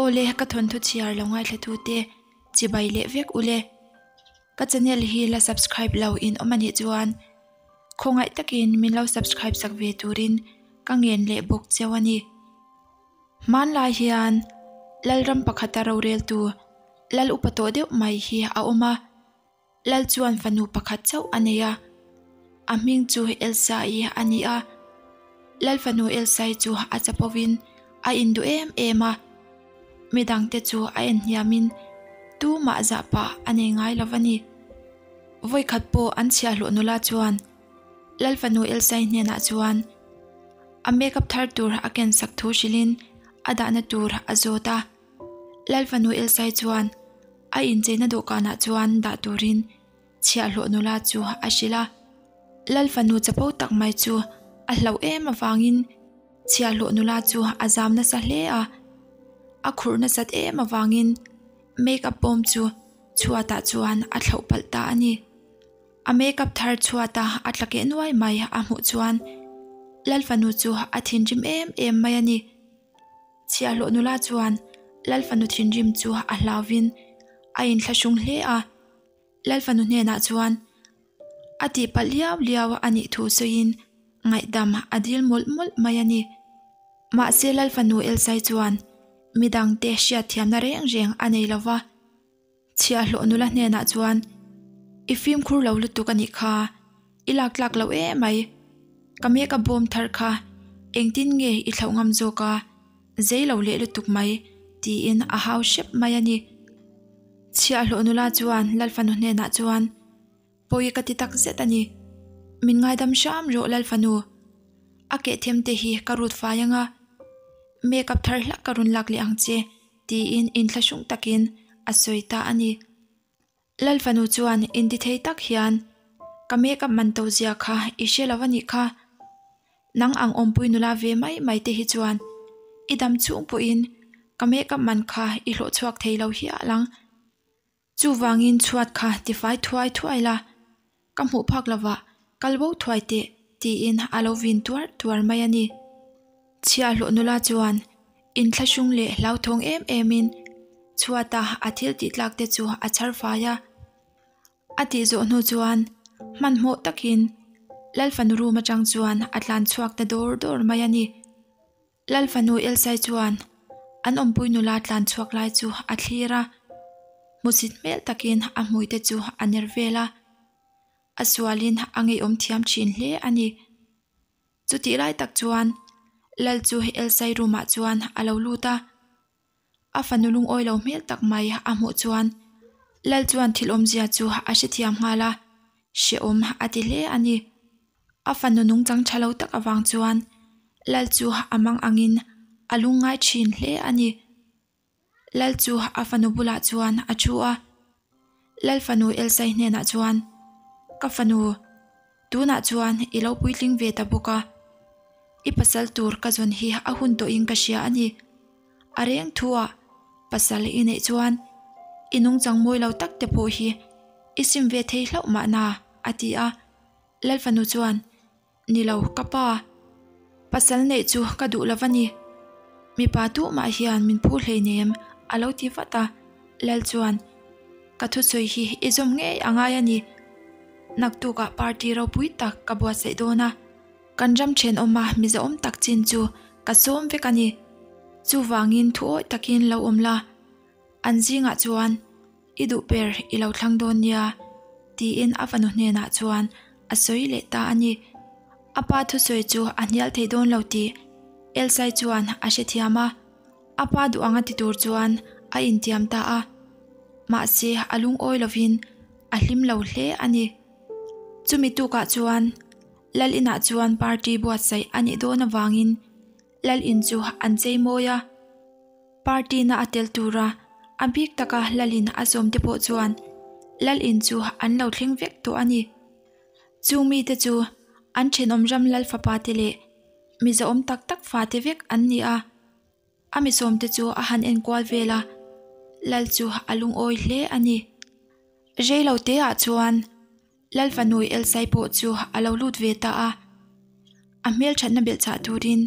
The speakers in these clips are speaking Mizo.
Awle ka thawnthu chhiar lo ngaithla te chibai leh vek ule. Ka channel hi la subscribe lo in awm anih chuan khawngaih takin min lo subscribe sak ve turin ka ngen leh bawk cheu a ni. Hmanlai hian Lalram pakhata roreltu Lal upa tawh deuh mai hi a awm a. Lal chuan fanu pakhat chauh a nei a, a hming chu Elsa-i a ni a. Lal fanu Elsa-i chu a chapovin a induh em em a, midangte chu a en hniamin tumah zah pah a nei ngai lo va ni. Vawikhat pawh an chhiahhlawh nula chuan Lal fanu Elsa-i hnenah chuan a makeup thar tur a ken sak thu hrilhin a dahna tur a zawt a. Lal fanu Elsa-i chuan A incheina dawhkanah chuan dah turin chhiahhlawh nula chu a hrilh a. Lal fanu chapo tak mai chu a hlauh em avangin chhiahhlawh nula chu a zam nasa hle a. A khurh nasat em avangin make up bawm chu chhuatah chuan a thlauh palh ta a ni. A make up thar chhuata a tla keh nuai mai a hmuh chuan Lal fanu chu a thinrim em em mai a ni. Chhiahhlawh nula chuan Lal fanu thinrim chu a hlauvin a inthlahrung hle a, Lal fanu hnenah chuan a tihpalh liau liau a nih thu sawiin ngaihdam a dil mawlh mawlh mai a ni. Mahse Lal fanu Elsai chuan midangte hriatthiamna reng reng a nei lo va. Chhiahhlawh nula hnenah chuan, I fimkhur lo lutuk a nih kha, i lak tlak lo em mai. Ka mek a bawm thar kha engtin nge i thlauh ngam zawk a, zei lo leh lutuk mai, tiin a hau hrep mai a ni. Chhiahhlawh nula chuan Lalfanu hnenah chuan, Pawi ka ti tak zet a ni. Min ngaidam hram rawh Lalfanu. A kehthem te hi ka rut fai anga, makeup thar hlak ka rawn lak leh ang che. Tiin inthlahrung takin a sawi ta a ni. Lalfanu chuan intithei tak hian, Ka makeup man to zia kha i hre lo a nih kha. Nang ang awmpui nula ve mai mai te hi chuan i dam chhung pawhin ka makeup man kha i hlawh chhuak thei lo hial ang. Chuvangin chhuat kha tifai thuai thuai la, ka hmuh phak lovah kal bo thuai teh tiin a lo vin tuar tuar mai a ni. Chhiahhlawh nula chuan inthlahrung leh hlauthawng em emin chhuata a thil tih tlak te chu a chhar fai a. A tih zawh hnu chuan hmanhmawh takin Lalfanu room atang chuan a tlan chhuak ta dawr dawr mai a ni. Lal fanu Elsai chuan an awmpui nula tlan chhuak lai chu a thlir a, hmusit hmel takin a hmuite chu a ner vel a, a sualin a ngeiawm thiam thin hle a ni. Chutih lai tak chuan Lal chu Elsai room ah chuan a lo lut a, A fanu lungawi lo hmel tak mai a hmuh chuan Lal chuan thil awmzia chu a hrethiam nghal a, hrehawm a ti hle a ni. A fanu nungchang tha lo tak avang chuan Lal chu a mang angin a lungngai thin hle a ni. Lal chu a fanu bulah chuan a thu a, Lal fanu Elsai hnenah chuan, Ka fanu, tunah chuan i lo puitling ve ta bawk a, i pasal tur ka zawn hi a hun tawhin ka hria a ni. A reng thuah pasal i neih chuan i nungchang mawi lo tak te pawh hi i sim ve thei hlauh mahna, a ti a. Lal fanu chuan, Ni lo, ka pa. Pasal neih chu ka duh lo va ni. Mipa tuhmah hian min phu hleinem, a lo ti vat a. Lal chuan, Ka thusawi hi i zawm ngei a ngai a ni. Naktukah party ropui tak ka buatsaih dawn a. Kan ram thenawma mizaawm tak chin chu ka sawm vek a ni. Chuvangin thu awih takin lo awm la. An zingah chuan i duh ber i lo thlang dawn nia, tiin a fanu hnenah chuan a sawi leh ta a ni. A pa thusawi chu a hnial thei dawn lo tih Elsai chuan a hrethiam a, a pa duh anga ti tur chuan a intiam ta a. Mahse a lungawi lovin a hlim lo hle a ni. Chumi tukah chuan Lal inah chuan party buatsaih a nih dawn avangin Lal in chu an chei mawi a. Party na a tel tura a bik taka Lalin a zawm te pawh chuan Lalin chu an lo thleng vek tawh a ni. Chung mite chu an thenawm ram Lal fapa te leh mizaawm tak tak fate vek an ni a. A misawm te chu a han enkual vel a, Lal chu a lungawi hle a ni. Reilo te ah chuan Lal fanu Elsai pawh chu a lo lut ve ta a, a hmelthatna belhchah turin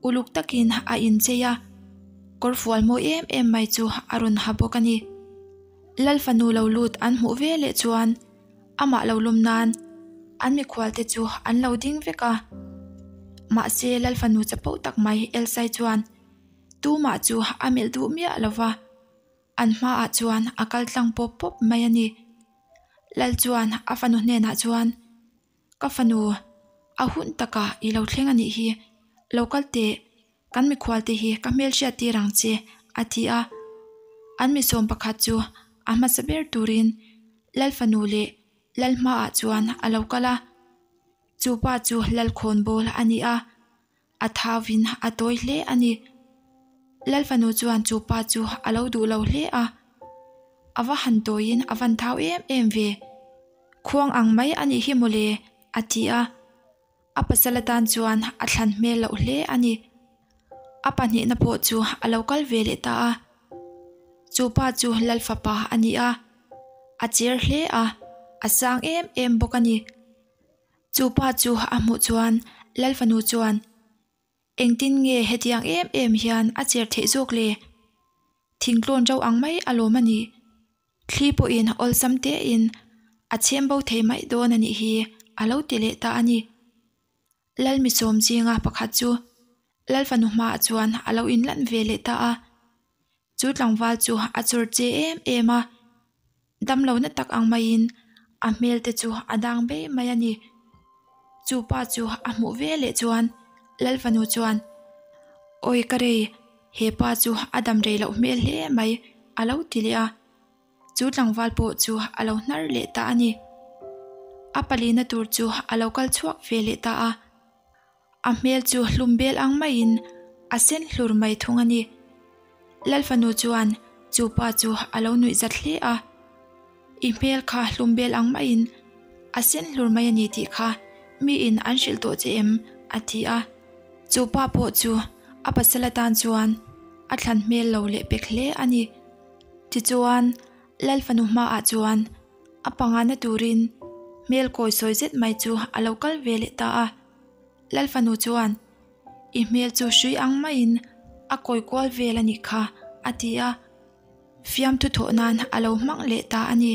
uluk takin a inchei a. Kawrfual mawi em em mai chu a rawn ha bawk a ni. Lal fanu lo lut an hmuh ve leh chuan amah lo lawm nan an mikhual te chu an lo ding vek a. Mahse Lal fanu chapo tak mai Elsai chuan tumah chu a melh duh miah lo va, an hmaah chuan a kal tlang pawp pawp mai a ni. Lal chuan a fanu hnenah chuan, Ka fanu, a hun takah i lo thleng a nih hi, lo kal teh. Kan mikhualte hi ka hmelhriat tir ang che, a ti a. An misawm pakhat chu a hmasa ber turin Lal fanu leh Lal hmaah chuan a lo kal a. Chu pa chu Lal khawnbawl a ni a, a thauin a tawi hle a ni. Lal fanu chuan chu pa chu a lo duh lo hle a, A va han tawiin a van thau em em ve, khuang ang mai a nih hi mawle, a ti a. A pasal atan chuan a thlan hmel loh hle a ni. A pahnihna pawh chu a lo kal ve leh ta a. Chu pa chu Lal fapa a ni a, a cher hle a, a sang em em bawk a ni. Chu pa chu a hmuh chuan Lal fanu chuan, Engtin nge hetiang em em hian a cher theih zawk le? Thingtlawn rau ang mai alawm a nih. Thli pawhin awlsam tein a chhem bo thei mai dawn a nih hi a lo ti leh ta a ni. Lalmisawm zinga pakhat chu Lalfanu hmaah chuan a lo inlan ve leh ta a. Chu tlangval chu a chawr che em em a, damlohna tak ang maiin a hmel te chu a dang bei mai a ni. Chu pa chu a hmuh ve leh chuan Lalfanu chuan, Awi ka rei, He pa chu a dam rei loh hmel hle mai a lo ti leh a, chu tlangval pawh chu a lo hnar leh ta a ni. A palina tur chu a lo kal chhuak ve leh ta a, a hmel chu hlum bel ang maiin a sen hlur mai thung a ni. Lalfanu chuan chu pa chu a lo nuih zat hle a, I hmel kha hlum bel ang maiin a sen hlur mai a ni tih kha miin an hrilh tawh che em? a ti a. Chu pa pawh chu a pasal atan chuan a thlan hmel lo leh pek hle a ni. Tichuan, Lal fanu hmaah chuan a pangana turin hmel kawi sawi zet mai chu a lo kal ve leh ta a. Lal fanu chuan, I hmel chu hrui ang maiin a kawi kual vel a nih kha, a ti a. Fiamthu thawh nan a lo hmang leh ta a ni.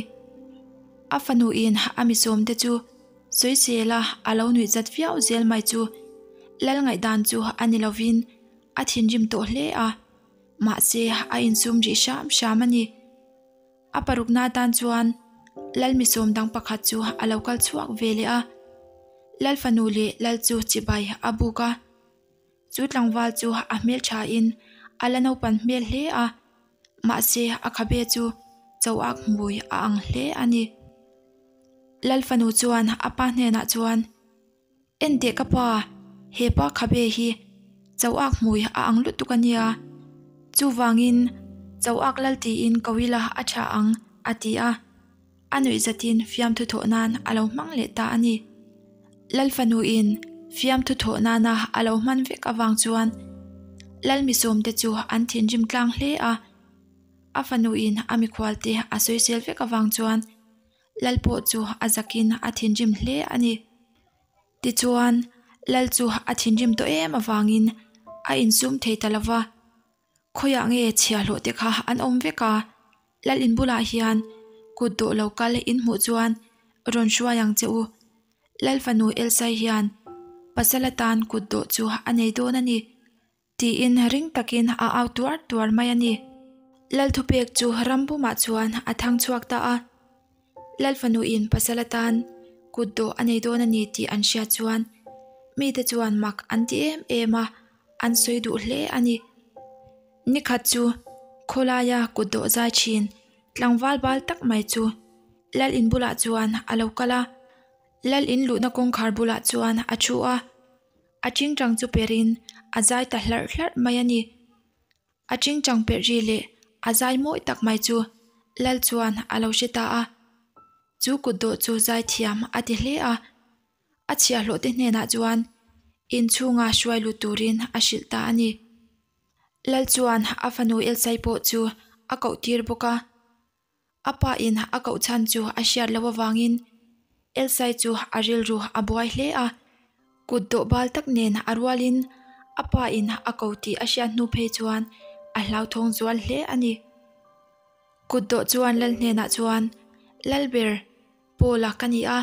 A fanuin a misawmte chu Sawisela a lo nuih zat viau zel mai chu Lal ngaihdan chu a ni lovin a thinrim tawh hle a, mahse a insum rih hram hram a ni. A parukna atan chuan Lal misawm dang pakhat chu a lo kal chhuak ve leh a, Lal fanu leh Lal chu chibai a buk a. Chu tlangval chu a hmel thain a la naupan hmel hle a, mahse a khabe chu choak hmui a ang hle a ni. Lal fanu chuan a pa hnenah chuan, Enteh ka pa, he pa khabe hi choak hmui a ang lutuk a nia, chuvangin choak lal tiin ko ila a tha ang, a ti a. A nuih zatin fiamthu thawh nan a lo hmang leh ta a ni. Lal fanuin fiamthu thawh nana a lo hman vek avang chuan Lal misawmte chu an thinrim tlang hle a. A fanuin a mikhualte a sawisel vek avang chuan Lal pawh chu a zakin a thinrim hle a ni. Tichuan, Lal chu a thinrim tawh em avangin a insum thei ta lo va. Khawiah nge chhiahhlawh te kha an awm vek a, Lal in bulah hian kut dawh lo kal in hmuh chuan rawn hruai ang che u. Lal fanu Elsai hian pasal atan kut dawh chu a nei dawn a ni, tiin ring takin a au tuar tuar mai a ni. Lal thupek chu ram bumah chuan a thang chhuak ta a. Lal fanu in pasal atan kut dawh a nei dawn a ni tih an hriat chuan mite chuan mak an ti em em a. An sawi duh hle a ni. Nikhat chu khawlaia kut dawh zai thin tlangval bal tak mai chu Lal in bulah chuan a lo kal a. Lal in luhna kawngkhar bulah chuan a thu a, a tingtang chu perin a zai ta hlarh hlarh mai a ni. A tingtang perh ri leh a zai mawi tak mai chu Lal chuan a lo hre ta a. Chu kut dawh chu zai thiam a ti hle a. A chhiahhlawhte hnenah chuan inchhunga hruai lut turin a hrilh ta a ni. Lal chuan a fanu Elsai pawh chu a koh tir bawk a. A pa in a koh chhan chu a hriat loh avangin Elsai chu a rilru a buai hle a. Kut dawh bal tak nen a rualin a pa in a ko tih a hriat hnu phei chuan a hlauthawng zual hle a ni. Kutdawh chuan lal hnenah chuan, Lalber, Paula ka ni a,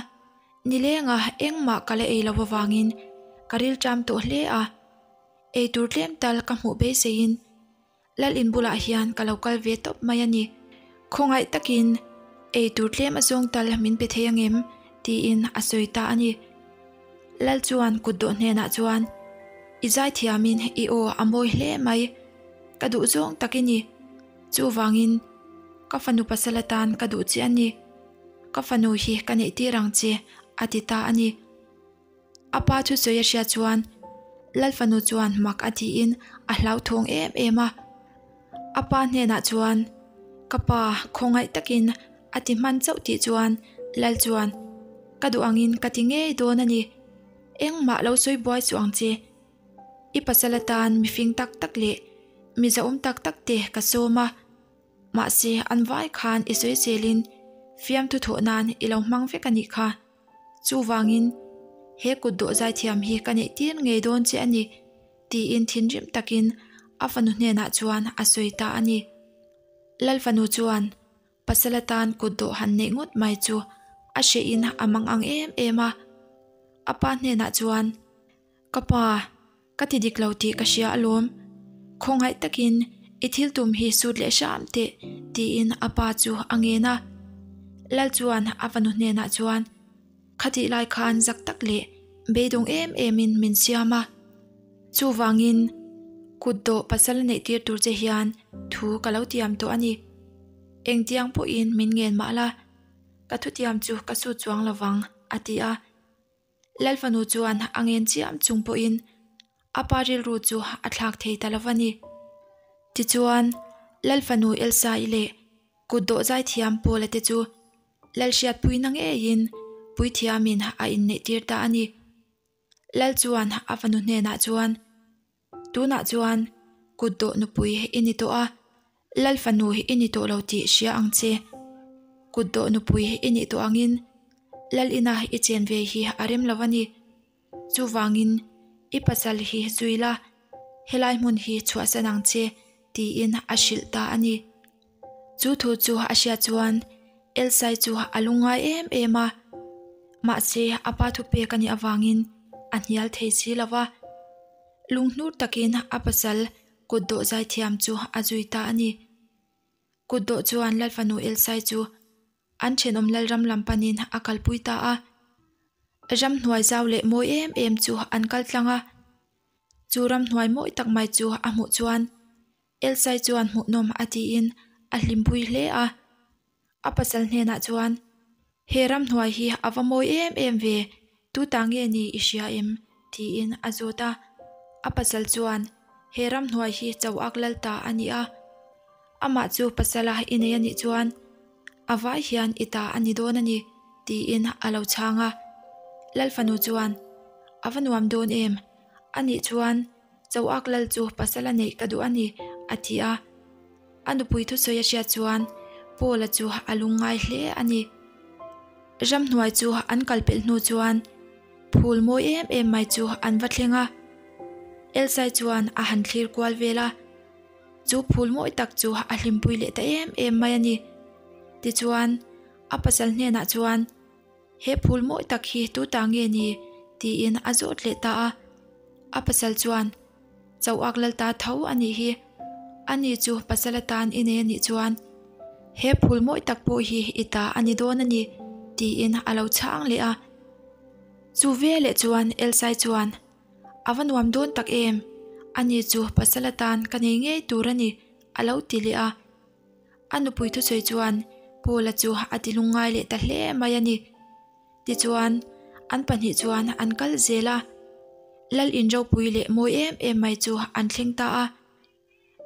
nilenga engmah ka la ei lo avangin ka rilṭam tawh hle a, eitur tlem tal ka hmuh beiseiin Lal in bulah hian ka lo kal ve tawp mai a ni. Khawngaih takin eitur tlem a zawng tal min pe thei angem? tiin a sawi ta a ni. Lal chuan kutdawh hnenah chuan, I zaithiamin i aw a mawi hle mai, ka duh zawng tak i ni. Chuvangin ka fanu pasal atan ka duh che a ni. Ka fanu hi ka neih tir ang che, a ti ta a ni. A pa thusawi a hriat chuan Lal fanu chuan mak a tiin a hlauthawng em em a. A pa hnenah chuan, Ka pa, khawngaih takin a ti hman chauh tih chuan Lal chuan, Ka duh angin ka ti ngei dawn a ni. Engmah lo sawi buai suh ang che. I pasal atan mifing tak tak leh mi zahawm tak tak te ka sawm a. Mahse an vai khan i sawi zelin fiamthu thawh nan i lo hmang vek a nih kha. Chuvangin, he kut dawh zaithiam hi ka neih tir ngei dawn che a ni, tiin thinrim takin a fanu hnenah chuan a sawi ta a ni. Lal fanu chuan pasal atan kut dawh han neih ngawt mai chu a hrehin a mang ang em em a. A pa hnenah chuan, Ka pa, ka ti dik lo tih ka hria alawm. Khawngaih takin i thil tum hi sut leh hram teh, tiin a pa chu a ngen a. Lal chuan a fanu hnenah chuan, Khatih lai khan zak tak leh beidawng em emin min siam a. Chuvangin, kut dawh pasal neih tir tur che hian thu ka lo tiam tawh a ni. Engtiang pawhin min ngen mah la, ka thutiam chu ka sut chuang lovang, a ti a. Lalfanu chuan a ngen chiam chung pawhin a pa rilru chu a thlak thei ta lo a ni. Tichuan, Lalfanu Elsa-i leh kutdawh zaithiam Paula te chu Lalhriatpuina ngeiin puithiamin a inneihtir ta a ni. Lal chuan a fanu hnenah chuan, Tunah chuan kutdawh nupui i ni tawh a, Lal fanu i ni tawh lo tih hria ang che. Kutdawh nupui i nih tawh angin Lal ina i chen ve hi a rem lo a ni. Chuvangin i pasal hi zui la, helai hmun hi chhuahsan ang che tiin a hrilh ta a ni. Chu thu chu a hriat chuan Elsai chu a lungngai em em a, mahse a pa thupek a nih avangin a hnial thei si lo va. Lunghnur takin a pasal kutdawh zaithiam chu a zui ta a ni. Kutdawh chuan Lalfanu Elsai chu an thenawm Lalram lam panin a kalpui ta a. Ramhnuai zau leh mawi em em chu an kal tlang a, chu ramhnuai mawi tak mai chu a hmuh chuan Elsai chuan hmuhnawm a tiin a hlimpui hle a. A pasal hnenah chuan, He ramhnuai hi a va mawi em em ve, tu ta nge ni i hria em? tiin a zawt a. A pasal chuan, He ramhnuai hi Chauak lal ta a ni a, amah chu pasala i nei a nih chuan a vai hian i ta a ni dawn a ni, tiin a lo chhang a. Lal fanu chuan, A va nuam dawn em? A nih chuan Chauak lal chu pasal a neih ka duh a ni, a ti a. A nupui thusawi a hriat chuan Paula chu a lungngai hle a ni. Ramhnuai chu an kal pelh hnu chuan phul mawi em em mai chu an va thleng a. Elsai chuan a han thlir kual vel a, chu phul mawi tak chu a hlimpui leh ta em em mai a ni. Tichuan, a pasal hnenah chuan, He phul mawi tak hi tu ta nge ni? tiin a zawt leh ta a. A pasal chuan, Chauak lal ta tho a nih hi. Ani chu pasal atan i nei a nih chuan he phul mawi tak pawh hi i ta a ni dawn a ni, tiin a lo chhang leh a. Chu veleh chuan Elsai chuan, A va nuam dawn tak em? Ani chu pasal atan ka nei ngei tur a ni, a lo ti leh a. A nupui thusawi chuan Paula chu a ti lungngai leh ta hle mai a ni. Tichuan, an pahnih chuan an kal zel a, Lal in ropui leh mawi em em mai chu an thleng ta a.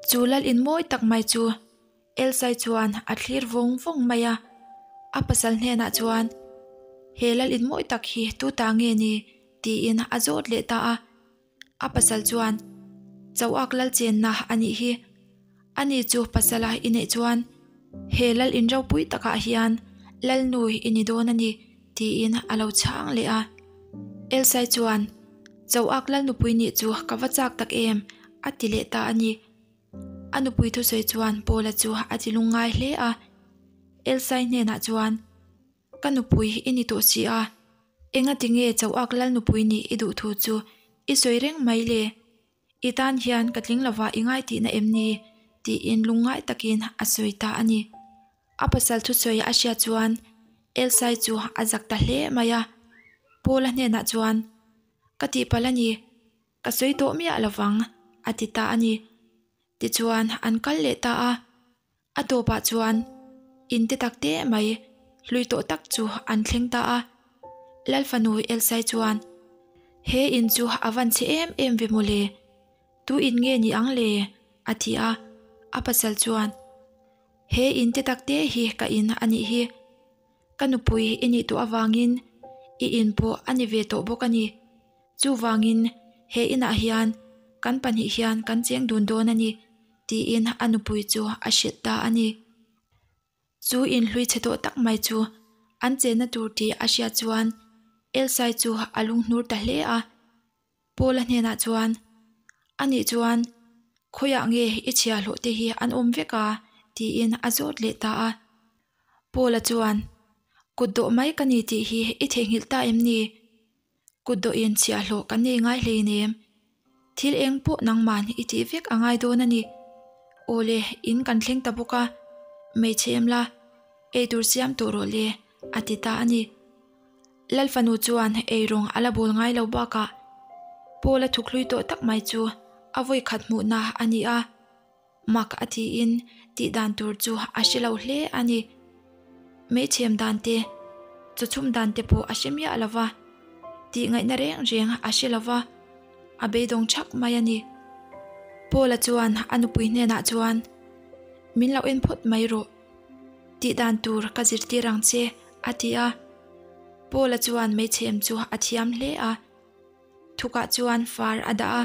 Chu Lal in mawi tak mai chu Elsai chuan a thlir vawng vawng mai a. A pasal hnenah chuan, He Lal in mawi tak hi tu ta nge ni? tiin a zawt leh ta a. A pasal chuan, Chauak lal chenna a nih hi. Ani chu pasala i neih chuan he lal in ropui takah hian lalnu i ni dawn a ni, tiin a lo chhang leh a. Elsai chuan, Chauak lalnupui nih chu ka va chak tak em, a ti leh ta a ni. A nupui thusawi chuan Paula chu a ti lungngai hle a. Elsai hnenah chuan, Ka nupui i ni tawh si a, engati nge Chauhak lal nupui nih i duh thu chu i sawi reng mai le? I tan hian ka tling lova i ngai tihna em ni? tiin lungngai takin a sawi ta a ni. A pasal thusawi a hriat chuan Elsai chu a zak ta hle mai a. Paula hnenah chuan, Ka tihpalh a ni, ka sawi tawh miah lovang, a ti ta a ni. Tichuan an kal leh ta a. A tawpah chuan in te tak te mai hlui tawh tak chu an thleng ta a. Lalfanu Elsai chuan, He in chu a van chhe em em ve mawle, tu in nge ni ang le? a ti a. A pasal chuan, He in te tak te hi ka in a nih hi. Ka nupui i nih tawh avangin i in pawh a ni ve tawh bawk a ni. Chuvangin he inah hian kan pahnih hian kan cheng dun dawn a ni, tiin a nupui chu a hrilh ta a ni. Chu inhlui chhe tawh tak mai chu an chenna tur tih a hriat chuan Elsai chu a lunghnur ta hle a. Paula hnenah chuan, Anih chuan khawiah nge i chhiahhlawh te hi an awm vek a? tiin a zawt leh ta a. Paula chuan, Kut dawh mai ka ni tih hi i theihnghilh ta em ni? Kut dawhin chhiahhlawh kan nei ngai hleinem. Thil eng pawh nangman i tih vek a ngai dawn a ni. Awle, in kan thleng ta bawk a, hmeichhe em la, eitur siam tawh rawh le, a ti ta a ni. Lalfanu chuan eirawng a la bawl ngai lo bakah Paula thukhlui tawh tak mai chu a vawi khat hmuhna a ni a. Mak a tiin tih dan tur chu a hre lo hle a ni. Hmeichhem dan te, chawchhum dan te pawh a hre miah lo va, tih ngaihna reng reng a hre lo va, a beidawng thak mai a ni. Paula chuan a nupui hnenah chuan, Min lo en phawt mai rawh, tih dan tur ka zirtir ang che, a ti a. Paula chuan hmeichhem chu a thiam hle a, thukah chuan far a dah a.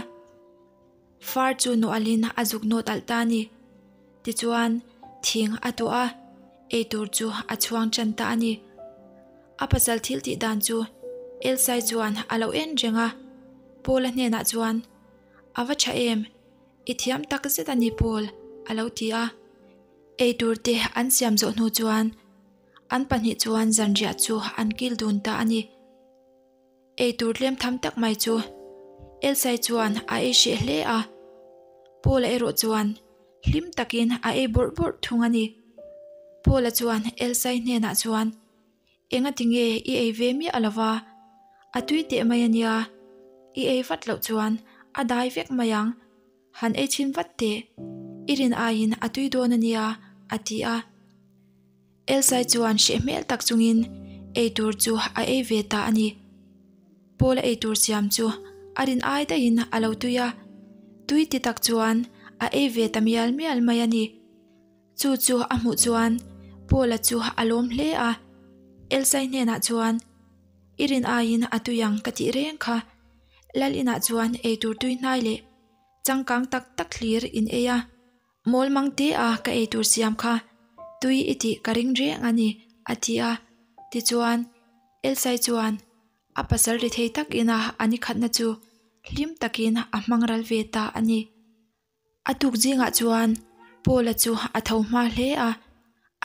Far chu nawhalin a zuk nawt alh ta a ni. Tichuan, thing a tuah a, eitur chu a chhuang tan ta a ni. A pasal thil tih dan chu Elsai chuan a lo en reng a, Paula hnenah chuan, A va tha em? I thiam tak zet a ni Paul, a lo ti a. Eitur te an siam zawh hnu chuan an pahnih chuan zanriah chu an kil dun ta a ni. Eitur tlem tham tak mai chu Elsai chuan a ei hreh hle a, Paula erawh chuan hlim takin a ei bawrh bawrh thung a ni. Paula chuan Elsai hnenah chuan, Engati nge i ei ve miah lo va? A tui teh mai a nia, i ei vat loh chuan a dai vek mai ang. Han ei chhin vat teh, i rin aiin a tui dawn a nia, a ti a. Elsai chuan hreh hmel tak chungin ei tur chu a ei ve ta a ni. Paula ei tur siam chu a rin ai daihin a lo tui a, tui ti tak chuan a ei ve ta mial mial mai a ni. Chu chu a hmuh chuan Paula chu a lawm hle a, Elsai hnenah chuan, I rin aiin a tui ang ka tih reng kha. Lal inah chuan eitur tui hnai leh changkang tak tak hlir in ei a, mawl mang te a ka eitur siam kha tui i tih ka ring reng a ni, a ti a. Tichuan, Elsai chuan a pasal ri thei tak ina a ni khatna chu hlim takin a hmang ral ve ta a ni. A tuk zingah chuan Paula chu a tho hma hle a,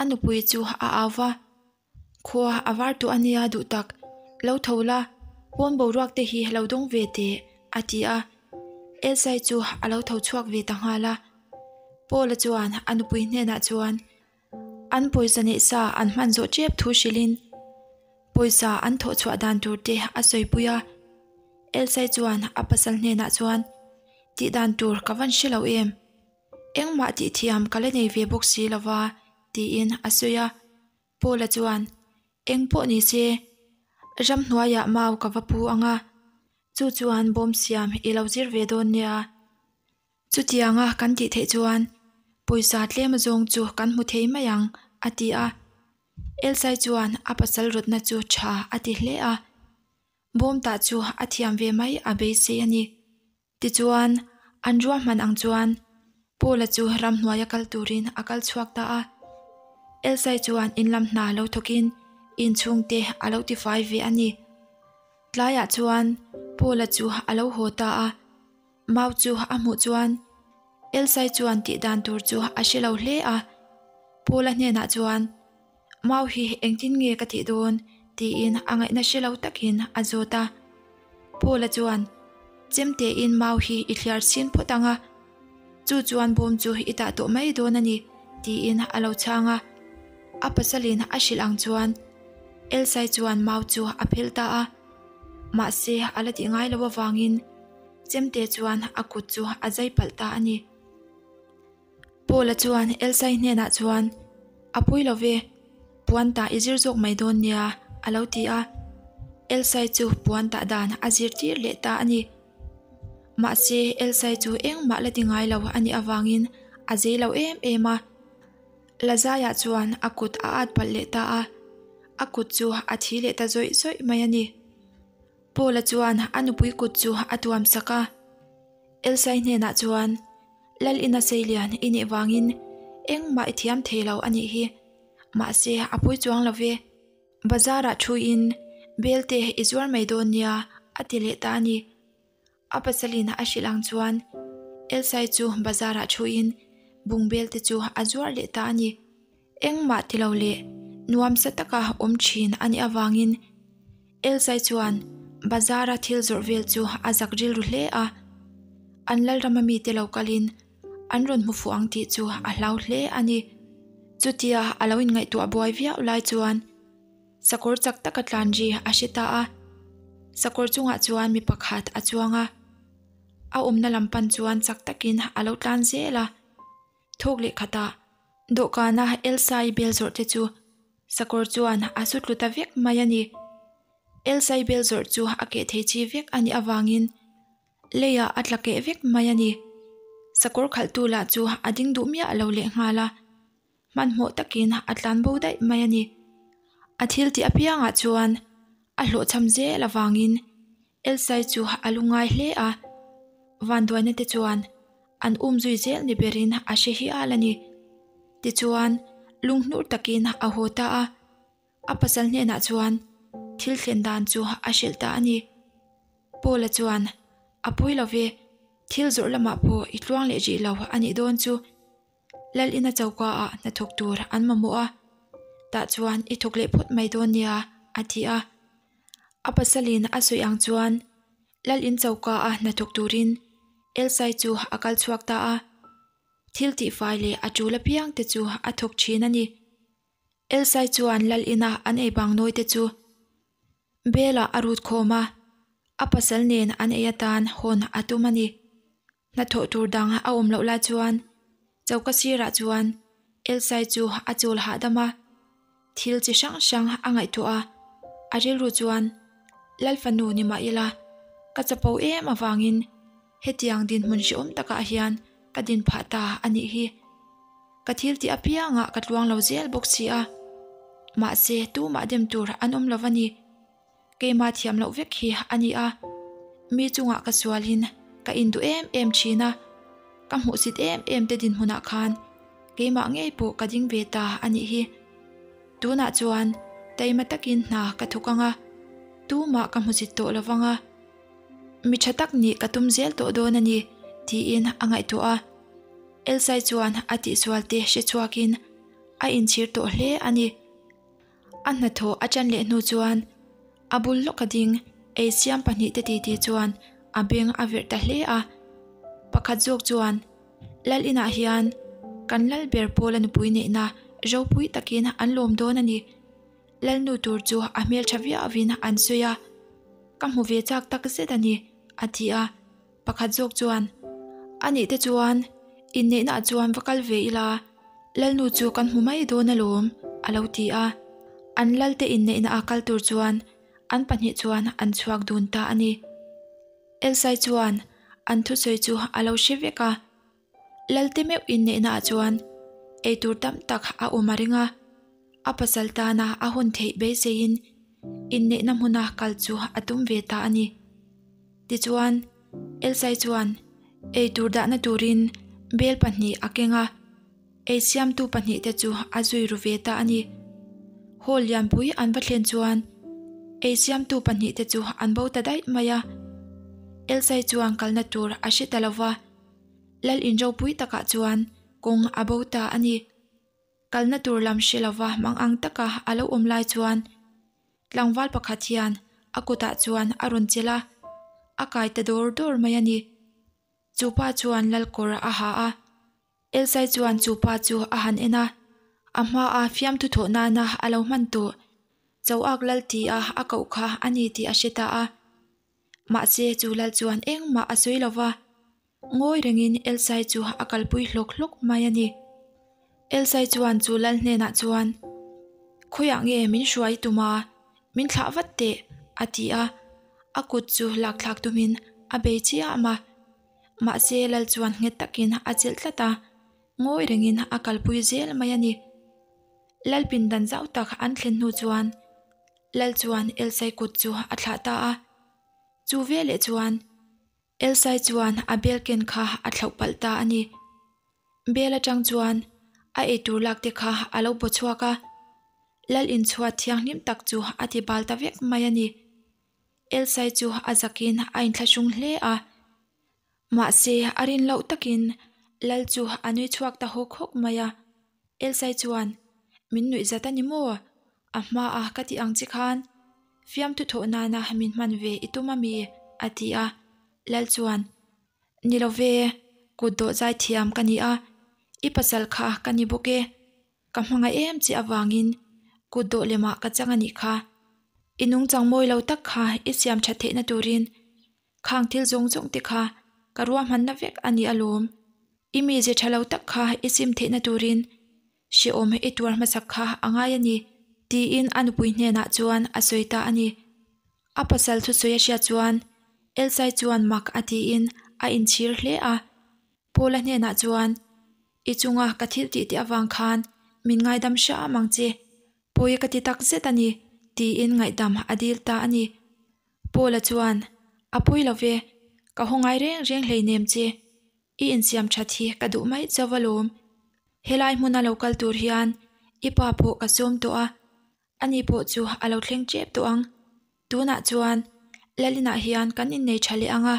a nupui chu a au va. Khua a var tawh a nia duh tak, lo tho la, pawn boruak te hi lo dawng ve teh, a ti a. Elsai chu a lo tho chhuak ve ta nghal a. Paula chuan a nupui hnenah chuan an pawisa neih sa an hman zawh tep thu hrilhin pawisa an thawh chhuah dan tur te a sawipui a. Elsai chuan a pasal hnenah chuan, Tih dan tur ka van hre lo em? Engmah tih thiam ka la nei ve bawk si lo va, tiin a sawi a. Paula chuan, Eng pawh ni se, ramhnuaiah mau ka va pu ang a, chu chuan bawm siam i lo zir ve dawn nia. Chutianga kan tih theih chuan pawisa tlem azawng chu kan hmu thei mai ang, a ti a. Elsai chuan a pasal rawtna chu tha a ti hle a. Bawm tah chu a thiam ve mai a beisei a ni. Tichuan, an ruahman ang chuan Paula chu ramhnuaia kal turin a kal chhuak ta a. Elsai chuan in lam hna lo thawkin inchhungte a lo tifai ve a ni. Tlaiah chuan Paula chu a lo haw ta a. Mau chu a hmuh chuan. Elsai chuan tih dan tur chu a hre lo hle a. Paula hnenah chuan, Mau hi engtin nge ka tih dawn? tiin a ngaihna hre lo takin a zawt a. Paula chuan, Chemtein mau hi i thliar chhin phawt ang a, chu chuan bawm chu i tah tawh mai dawn a ni, tiin a lo chhang a. A pasalin a hrilh ang chuan Elsai chuan mau chu a phel ta a. Mahse a la tih ngai lo avangin chemte chuan a kut chu a zai palh ta a ni. Paula chuan Elsai hnenah chuan, A pui lo ve, puan tah i zir zawk mai dawn nia, a lo ti a. Elsai chu puan tah dan a zirtir leh ta a ni. Mahse, Elsai chu engmah la ti ngai lo a nih avangin a zei lo em em a. Lazaiah chuan a kut a at palh leh ta a, a kut chu a thi leh ta zawih zawih mai a ni. Paula chuan a nupui kut chu a tuam sak a. Elsai hnenah chuan, Lal ina seilian i nih vangin engmah i thiam thei lo a nih hi. Mahse, a pui chuang lo ve. Bazarah thuin belte i zuar mai dawn nia, a ti leh ta a ni. A pasalin a hrilh ang chuan Elsai chu bazarah thuin bungbelte chu a zuar leh ta a ni. Engmah ti lo leh nuamsa taka awm thin a nih avangin Elsai chuan bazara thil zawrh vel chu a zak rilru hle a. An lalrama mite lo kalin an rawn hmu fuh ang tih chu a hlau hle a ni. Chutia a lo inngaihtuah buai viau lai chuan sakawr chak taka tlan ri a hre ta a. Sakawr chungah chuan mi pakhat a chuang a, a awmna lam pan chuan chak takin a lo tlan zel a. Thawk leh khatah dawhkana Elsai bel zawrh te chu sakawr chuan a su tlu ta vek mai a ni. Elsai bel zawrh chu a keh thei chi vek a nih avangin leiah a tla keh vek mai a ni. Sakawr khalhtu lah chu a ding duh miah lo leh nghal a, hmanhmawh takin a tlan bo daih mai a ni. A thil tih apiangah chuan a hlawhchham zel avangin Elsai chu a lu ngai hle a, vanduaina te chuan an um zui zel ni berin a hre hial a ni. Tichuan, lunghnur takin a haw ta a, a pasal hnenah chuan thil thlen dan chu a hrilh ta a ni. Paula chuan, A pawi lo ve, thil zawrh lamah pawh i tluang leh rih lo a nih dawn chu. Lal ina choka ah hnathawk tur an mamawh a, tah chuan i thawk leh phawt mai dawn nia, a ti a. A pasalin a sawi ang chuan Lal in choka a hnathawk turin Elsai chu a kal chhuak ta a. Thil tihfai leh a tul apiang te chu a thawk thin a ni. Elsai chuan Lal ina an ei bang nawi te chu Bel-ah a rut khawm a, a pasal nen an ei atan hawn a tum a ni. Hnathawh tur dang a awm loh lai chuan choka sirah chuan Elsai chu a chawl hahdam a, thil chi hrang hrang a ngaihtuah a, a rilru chuan Lal fanu ni mah ila ka chapo em avangin hetiang dinhmun hrehawm takah hian ka din phah ta a nih hi. Ka thil tih apiangah ka tluang lo zel bawk si a, mahse tumah dem tur an awm lo va ni. Keimah thiam loh vek hi a ni a, mi chungah ka sualin ka induh em em thin a, ka hmuhsit em em te dinhmunah khan keimah ngei pawh ka ding ve ta a nih hi. Tunah chuan taima takin hna ka thawk ang a, tumah ka hmusit tawh lo vang a, mi tha tak nih ka tum zel tawh dawn a ni tiin a ngaihtuah a. Elsai chuan a tihsual te hre chhuakin a inchhir tawh hle a ni. A hnathawh a ṭan leh hnu chuan a bul lawka ding ei siam pahnihte titi chuan a beng a verh ta hle a. Pakhat zawk chuan, Lal inah hian kan lal ber pawla nupui neihna ropui takin an lawm dawn a ni. Lalnu tur chu a hmelṭha viauin an sawi a, ka hmu ve chak tak zet a ni, a ti a. Pakhat zawk chuan, A nih te chuan inneihnaah chuan va kal ve ila, Lalnu chu kan hmu mai dawn alawm, a lo ti a. An lalte inneihnaah kal tur chuan an pahnih chuan an chhuak dun ta a ni. Elsai chuan an thusawi chu a lo hre vek a. Lalte meuh inneihnaah chuan eitur tam tak a awm a ring a, a pasal tana a hawn theih beiseiin inneihna hmuna kal chu a tum ve ta a ni. Tichuan, Elsai chuan eitur dahna turin bel pahnih a keng a, ei siamtu pahnihte chu a zui ru ve ta a ni. Hall lianpui an va thlen chuan ei siamtu pahnihte chu an bo ta daih mai a. Elsai chuan kalna tur a hre ta lo va. Lal in ropui takah chuan kawng a bo ta a ni. Kalna tur lam hre lova mang ang taka a lo awm lai chuan tlangval pakhat hian a kutah chuan a rawn chelh a, a kai ta dawr dawr mai a ni. Chu pa chuan lal kawr a ha a, Elsai chuan chu pa chu a han en a, a hmaa fiamthu thawh nana a lo hman tawh Choak lal ti a a koh kha a ni tih a hre ta a. Mahse chu lal chuan engmah a sawi lo va, ngawi rengin Elsai chu a kalpui hlawk hlawk mai a ni. Elsai chuan chu lal hnenah chuan, Khawiah nge min hruai tum a, min thlah vat teh, a ti a, a kut chu lakthlak tumin a bei chiam a. Mahse lal chuan nghet takin a chelh tlat a, ngawi rengin a kalpui zel mai a ni. Lal pindan zau tak an thlen hnu chuan Lal chuan Elsai kut chu a thlah ta a. Chu veleh chuan Elsai chuan a bel ken kha a thlauh palh ta a ni. Bel atang chuan a eitur lak te kha a lo baw chhuak a, Lal inchhuat thianghlim tak chu a ti bal ta vek mai a ni. Elsai chu a zakin a inthlahrung hle a. Mahse, a rin loh takin Lal chu a nui chhuak ta hawk hawk mai a. Elsai chuan, Min nuih zat a ni maw? A hmaa ka tih ang che khan fiamthu thawh nana min hman ve i tum a mi? a ti a. Lal chuan, Ni lo ve, kut dawh zai thiam ka ni a, i pasal kha ka ni bawk e. Ka hmangaih em che avangin kut dawh lemah ka chang a nih kha. I nungchang mawi lo tak kha i siam that theihna turin Khang thil zawng zawng te kha ka ruahmanna vek a ni alawm. I mize tha lo tak kha i sim theihna turin hrehawm i tuar hmasak kha a ngai a ni, tiin a nupui hnenah chuan a sawi ta a ni. A pasal thusawi a hriat chuan Elsai chuan mak a tiin a inchhir hle a. Paula hnenah chuan, I chunga ka thil tih teh avang khan min ngaidam hram ang che, pawi ka ti tak zet a ni, tiin ngaihdam a dil ta a ni. Paula chuan, A pawi lo ve, ka haw ngai reng reng hleinem che, i insiam that hi ka duh mai chauh alawm. Helai hmuna lo kal tur hian i pa pawh ka sawm tawh a, ani pawh chu a lo thleng tep tawh ang. Tunah chuan Lalinah hian kan innei tha leh ang a,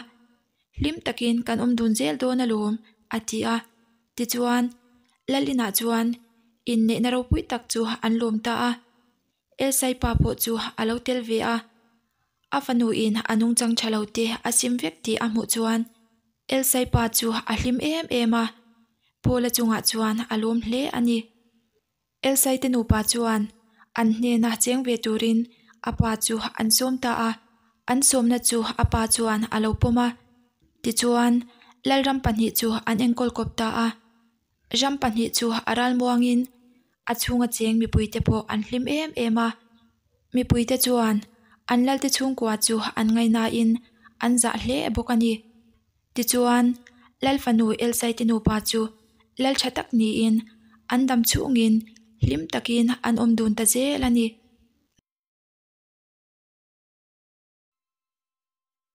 hlim takin kan awm dun zel dawn alawm, a ti a. Tichuan, Lalinah chuan inneihna ropui tak chu an lawm ta a. Elsai pa pawh chu a lo tel ve a, a fanuin a nungchang tha lo te a sim vek tih a hmuh chuan Elsai pa chu a hlim em em a, Paula chungah chuan a lawm hle a ni. Elsai te nupa chuan an hnena cheng ve turin a pa chu an sawm ta a, an sawmna chu a pa chuan a lo pawm a, tichuan Lalram pahnih chu an enkawl kawp ta a. Ram pahnih chu a ralmuangin a chhunga cheng mipuite pawh an hlim em em a. Mipuite chuan an lalte chhungkua chu an ngaihnain an zah hle bawk a ni. Tichuan, Lal fanu Elsaite nupa chu lal tha tak niin an dam chhungin hlim takin an awm dun ta zel a ni.